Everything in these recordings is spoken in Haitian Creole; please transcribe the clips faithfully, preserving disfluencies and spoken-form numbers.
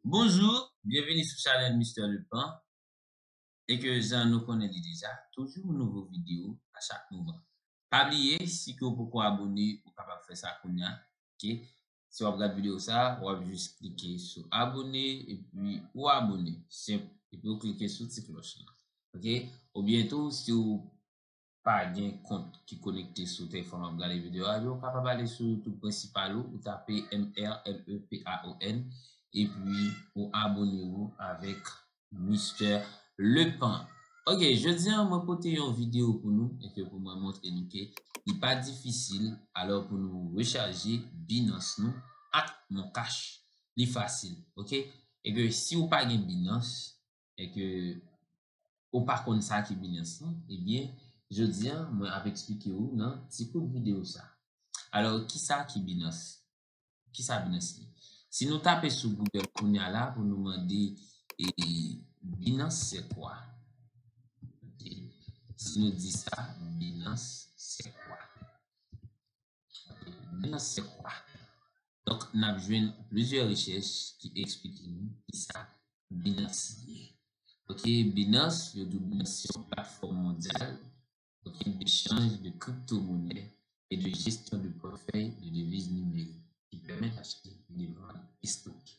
Bonjou, byenvini sou chanèl Mister Leplan. E ke jan nou konnen li deja, toujou nouvo videyo a chak moman. Pa bliye, si ke w poko abone, ou kapab fè sa kounye a. Ok? Si w ap gad videyo sa, w ap jis klike sou abone, epi ou abone. Senp. Epi ou klike sou ti klòch la. Ok? Oubyen tou, si w pa gen kont ki konekte sou telefòn w ap gade videyo a, ou kapab ale sou YouTube prensipal ou, ou tape M R L E P A O N, epi ou abone ou avèk Mister Leplan. Ok, jodi a mwen pote yon videyo pou nou, e ke pou mwen montre nou ke li pa difisil, alò pou nou rechaje Binance nou ak Moncash. Li fasil, ok? E ke si ou pa gen Binance, e ke ou pa konn sa ki Binance lan, ebyen, jodi a, mwen ap eksplike ou nan ti kout videyo sa. Alò, kisa ki Binance? Kisa Binance ye? Si nou tape sou Google kounye a la pou nou mande, e, Binance c'est quoi? Ok. Si nou di sa, Binance c'est quoi? Ok, Binance c'est quoi? Donk, n ap jwenn plizyè rechèch ki eksplike nou kisa Binance ye. Ok, Binance, yo di w Binance se yon platfòm mondyal, ok, d'échange de crypto-monnaies et de gestion de portefeuille de devises numériques qui permet d'acheter et de vendre et stocker.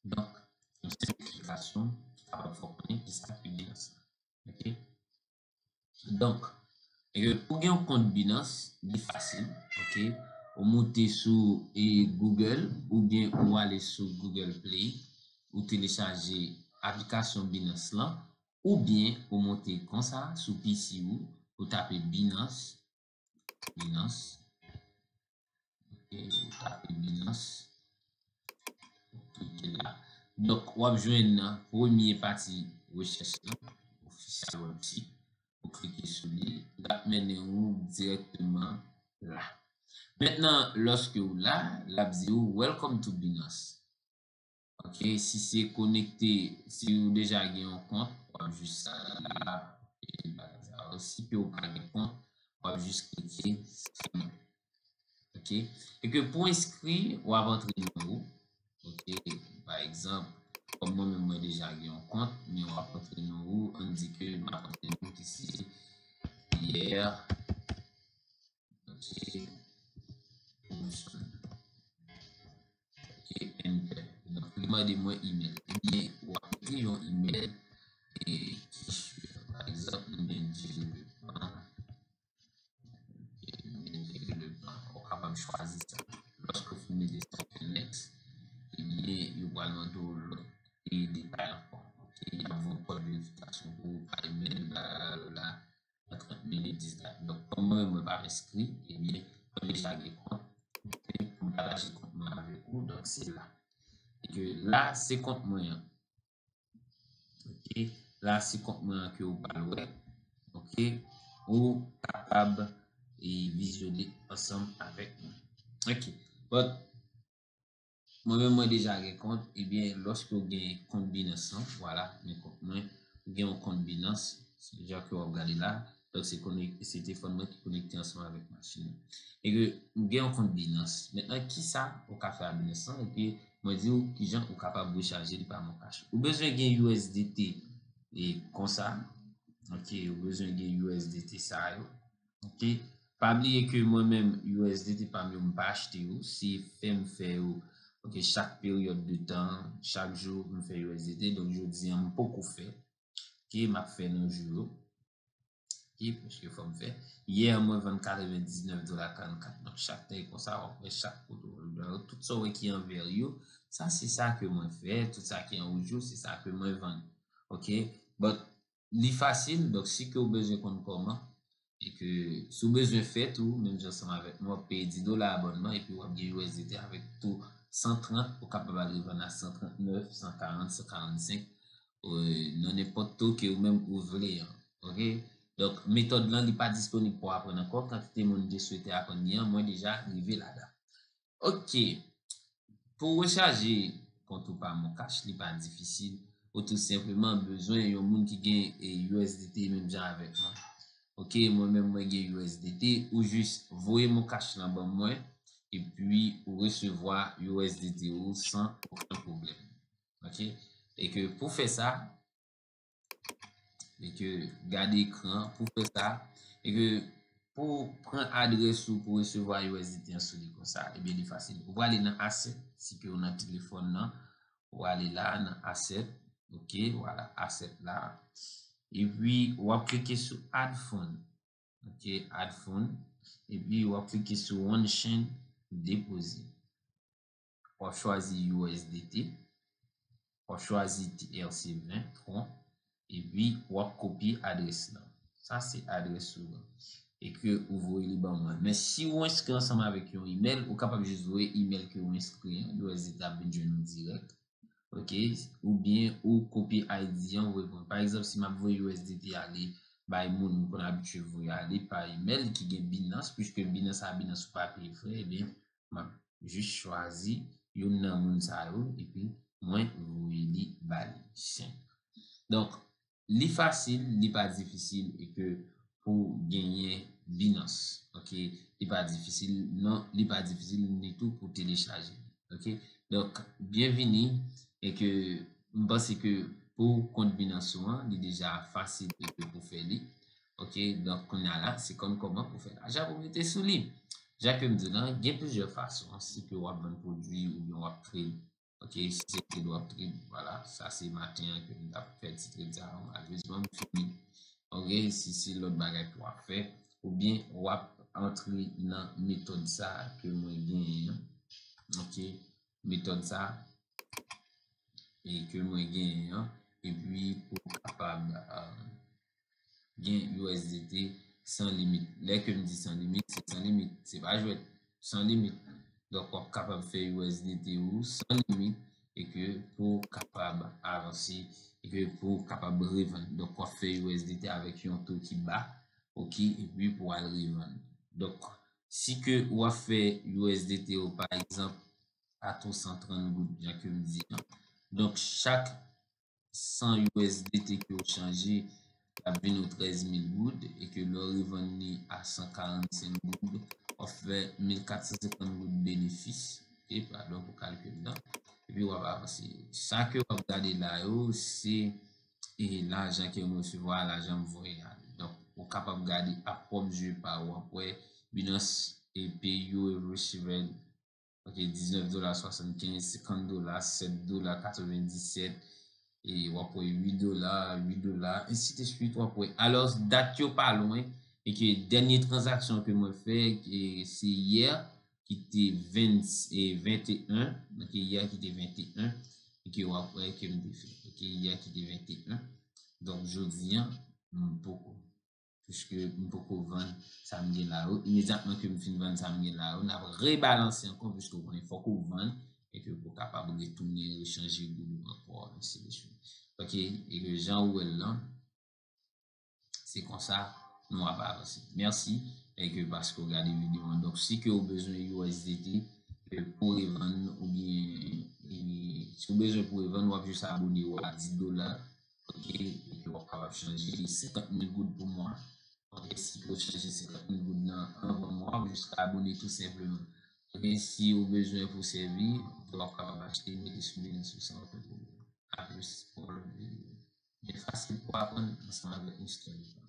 Donk, yon senplikasyon ki kapab fè w konnen kisa ki Binance la. Ok? Donk, e pou gen yon kont Binance, li fasil, ok? Ou moute sou, e, Google, oubyen ou ale sou Google Play, ou telechaje aplikasyon Binance lan, oubyen ou moute konsa sou P C ou, ou tape Binance, Binance, ok, ou tape Binance, ou klike la. Donk, w ap jwenn premye pati rechèch lan, Official Website. Ou klike sou li, l ap mennen ou dirèkteman la. Mentnan, lòske ou la, l ap di ou, "Welcome to Binance." Ok, si se konekte, si ou deja gen yon kont, w ap jis la, e, si ke ou pa gen kont, w ap jis klike sign up. Ok, e ke pou enskri, w ap antre non ou. Ok, pa egzanp, kòm mwen menm mwen deja gen yon kont, men w ap antre non ou, ann di ke m ap antre non ki se Pierre. Ok, Wilson. Ok, enter. Donk, li mande mwen email. Ebyen, w ap mete yon email, e, ki sure. Pa egzanp, nou gen Jerry Leplan. Ok, nou gen Jerry Leplan. Ou kapab chwazi sa. Lòske w fin mete sa, fè next, ebyen, yo pral mande w lòt, e, detay ankò. Ok, y ap voye kòd verifikasyon pou ou pa email, blablabla, nan trant minit, dis dat. Donk, kòm mwen menm mwen pa enskri, ebyen, mwen deja gen kont. Ok, pou m pataje kont mwen avèk ou, donk se la. E ke la, se kont mwen an. Ok, la, se kont mwen an ke ou pral wè. Ok, ou kapab, e, vizyone ansanm avèk mwen. Ok, but, mwen menm, mwen deja gen kont, ebyen, lòske w gen kont Binance lan, vwala, men kont mwen, ou gen yon kont Binance, se jan ke w ap gade la, donk se konek-, se telefòn mwen ki konekte ansanm avèk machin nan. E ke m gen yon kont Binance. Mentnan, kisa ou ka fè a Binance lan? Epi, mwen di w kijan ou kapab rechaje li pa Moncash. Ou bezwen gen U S D T e konsa. Ok, ou bezwen gen U S D T sa yo. Ok, pa bliye ke mwen menm, U S D T pa m yo, m pa achte yo, se fè m fè yo. Ok, chak peryòd de tan, chak jou, m fè U S D T. Donk, jodi a, m poko fè. Ok, m ap fè nan jou yo. Ok, paske fò m fè. Yè, mwen vann katrevendiznèf dola karannkat. Donk, chak tan e konsa, w ap wè chak kote w, tout sa w wè ki an vè yo, sa se sa ke mwen fè, tout sa ki an wouj yo, se sa ke mwen vann. Ok, but li fasil, donk si ke w bezwen konn kòman, e ke si w bezwen fè tou, menm jan ansanm avèk mwen, w ap peye dis dola abònman, epi w ap gen U S D T avèk tou san trant, ou kapab al revann a san trannèf, san karant, san karannsenk, euh, nan nenpòt to ke ou menm ou vle an. Ok? Donk, metòd lan, li pa disponib pou aprann ankò. Kantite moun ki swete aprann li an, mwen deja rive ladan. Ok. Pou rechaje kont ou pa Moncash, li pa difisil. Ou tou senpleman bezwen yon moun ki gen, e, U S D T menm jan avèk mwen. Ok, mwen menm mwen gen U S D T, ou jis voye Moncash lan ban mwen, epi ou resevwa U S D T ou san okenn pwoblèm. Ok, Ok? E ke pou fè sa, e ke gade ekran pou fè sa, e ke pou pran adrès ou pou resevwa U S D T an sou li konsa, ebyen li fasil. Ou prale nan asset, si ke ou nan telefòn nan, ou ale la nan asset, ok, vwala, asset la. Epi w ap klike sou add fund, ok, add fund, epi w ap klike sou one chain deposit. W ap chwazi U S D T, w ap chwazi T R C ven, tron, epi w ap kopye adrès lan. Sa se adrès ou an. E ke ou voye li ban mwen. Men si ou enskri ansanm avèk yon email, ou kapab jis voye email ke ou enskri an, U S D T ap vin jwenn ou dirèk. Ok? Oubyen ou kopye I D an, ou voye pou mwen. Pa egzanp, si m ap voye U S D T ale bay moun m konn abitye voye ale pa email ki gen Binance, puiske Binance a Binance ou pa peye frè, ebyen, m ap jis chwazi youn nan moun sa yo, epi mwen voye li ba li. Senp. Donk, li fasil, li pa difisil, e ke pou genyen Binance, ok? Li pa difisil, non, li pa difisil ni tou pou telechaje, ok? Donk, byenvini, e ke m panse ke pou kont Binance ou an, li deja fasil e ke pou fè li. Ok, donk kounye a la, se konn kòman pou fè lajan pou mete sou li. Jan ke m di w lan, gen plizyè fason, si ke w ap vann pwodui oubyen w ap trade. Ok, si se trade w ap trade, vwala, sa se maten an ke m t ap fè ti trade sa yo, malerezman m fini. Ok, si se lòt bagay ke w ap fè, oubyen w ap antre nan metòd sa ke mwen genyen an. Ok, metòd sa e ke mwen genyen an, epi pou kapab uh, gen U S D T san limit. Lè ke m di san limit, se san limit. Se pa jwèt, san limit. Donk, w ap kapab fè U S D T ou san limit e ke pou w kapab avanse e ke pou w kapab revann. Donk, w ap fè U S D T avèk yon to ki ba, ok, epi pou w al revann. Donk, si ke w ap fè U S D T ou, pa egzanp, a to san trant goud, jan ke m di an. Donk, chak san U S D T ke w chanje, l ap vin ou trèz mil goud, e ke lè w revann li a san karannsenk goud, w ap fè mil kat san senkant goud benefis. Ok, padon pou kalkil lan. Epi w ap avanse. Sa ke w ap gade la yo, se e lajan ke m resevwa, lajan m voye ale. Donk, ou kapab gade ak pwòp zye pa w, w ap wè Binance e pay you every seven, ok, diznèf dola swasannkenz, senkant dola, sèt dola katrevendisèt, e w ap wè uit dola, uit dola, ensi de swit, w ap wè. Alò, dat yo pa lwen, e ke dènye tranzaksyon ke mwen fè, e se yè, ki te ven, e venteyen, ok, yè ki te venteyen, e ke w ap wè ke m te fè. Ok, yè ki te venteyen. Donk, jodi an, m poko. Piske m poko vann sa m gen la yo. Imedyatman ke m fin vann sa m gen la yo, n ap rebalanse ankò, piske w konnen fòk ou vann, e ke pou w kapab retounen rechanje goud ou ankò, ensi de swit. Ok, e ke jan ou wè l lan, se konsa nou ap avanse. Mèsi, e ke paske w gade videyo an. Donk, si ke w bezwen U S D T, e pou revann, oubyen, e, si w bezwen pou revann, w ap jis abone w a dis dola, ok, e ke w ap kapab chanje senkant mil goud pou mwa. Ok, si ke w chanje senkant mil goud nan an mwa, w jis ka abone tou senpleman. Ok, si w bezwen pou sèvi, w ap kapab achte, mete sou Binance ou san okenn pwoblèm. A plis pou lòt videyo. Byen fasil pou aprann ansanm avèk Mister Lipa.